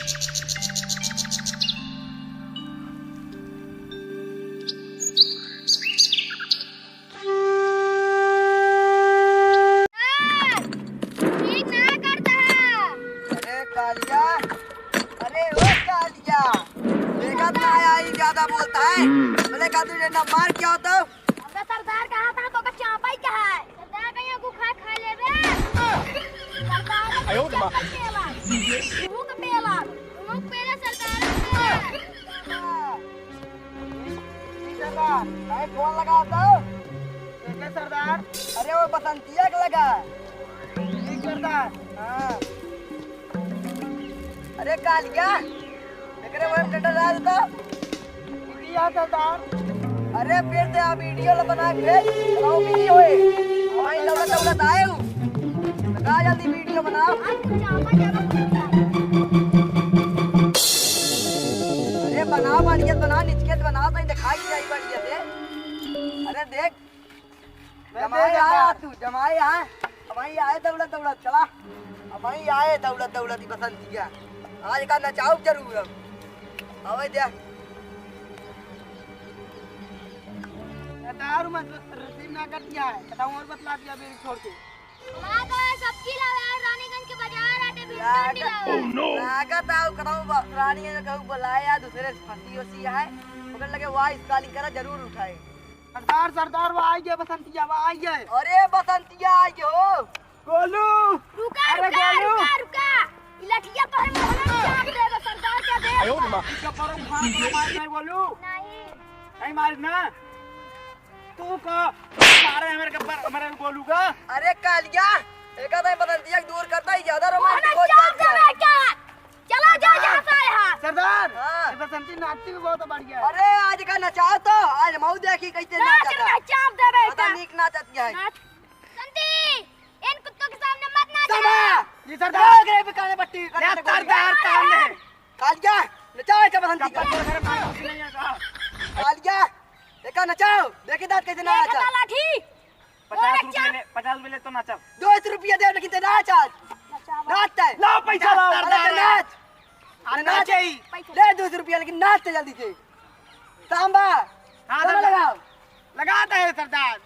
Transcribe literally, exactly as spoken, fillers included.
ठीक ना करता है। अरे कालिया, अरे ओ कालिया, देखत ना है, आई ज्यादा बोलता है। बोले का तुझे ना मार क्या होता? हमका सरदार कहा था, तो का चापा ही कहा है। सरदार कहीं गुखा खा लेबे। सरदार आयो रे माँ। पेला, मुंह के पेला, मुंह के पेला सरदार के पेला। सरदार, भाई फोन लगा दो। देखे सरदार? अरे वो बसंतिया के लगा। ठीक सरदार। हाँ। अरे कालिया, एकरे वही में डंडा डाल दो। किया सरदार? अरे फिर से आप वीडियो ला बना के भेज, बनाओ वीडियो है। हमारी दौलत दौलत आए हो। लगा जल्दी वीडियो बनाओ। अरे बनाओ बढ़िया से बनाओ, निचके से बनाओ, सही दिखाई नहीं बढ़िया से। अरे देख, जमाए आया तू, जमाए आए। अब वहीं आए दौड़त दौड़त, चला। अब वहीं आए दौड़त दौड़त, ई बसंतिया। आज का नचाऊ जरूर हम। आवे दे। दारू मत रसीद ना कटिया है, बताऊं और बतला दिया मेरी छोड़ के। हमारा तो है सबकी लावे यार, रानीगंज के बाजार आटे भी लागत, डंडी लावे। लागत आओ कतौ ब-, रानीगंज में कहूँ बुलाए या दूसरे फंसी वसी है, ओकर लगे वॉइस कॉलिंग करा जरूर उठाए। सरदार, सरदार, वो आई गए बसंतिया, वो आई गए। अरे बसंतिया आई गए हो। गोलू। रुका, अरे रुका, गोलू। रुका, रुका। ई लठिया तोहरे मुंह में चाप देबे, सरदार के देख। आयो रे माँ। इनका बरम खान को मार नहीं गोलू। नहीं। नहीं मार ना। तू का मारे हमारे के पर-, हमारे गोलू का? अरे कालिया, एका तो बसंतिया के दूर करता ही ज्यादा रोमांटिक हो जाता है। चला जा, जा, जा, यहाँ। सरदार, हाँ। ये बसंती नाचती भी बहुत बढ़िया है। अरे, आज का नचाओ तो, आज मऊ देखी कैसे नाच नाचता। नचाओ देबे ज्यादा का। नीक नाचत है। नाच। बसंती, इन कुत्तों के सामने मत नाच। जी सरदार। रोक रे, बिकाने पट्टी, ले, सरदार, कान में। कालिया, नचाओ, क्या बसंती का? चप्पल तो घर में नहीं है का? कालिया, देखा नचाओ, देखी दांत कैसे ना देखा नाचा। लाठी। पचास रुपये ले, पचास रुपये ले तो नाचब। दो सौ रुपया दे, लेकिन ते नाच आज। नाच ते। लाओ पैसा लाओ। अरे ते नाच। अरे नाच। नाचे ही। ले दो सौ रुपया, लेकिन नाच ते जल्दी से। सांबा। हाँ, गाना सरदार। लगाओ। लगाता है सरदार।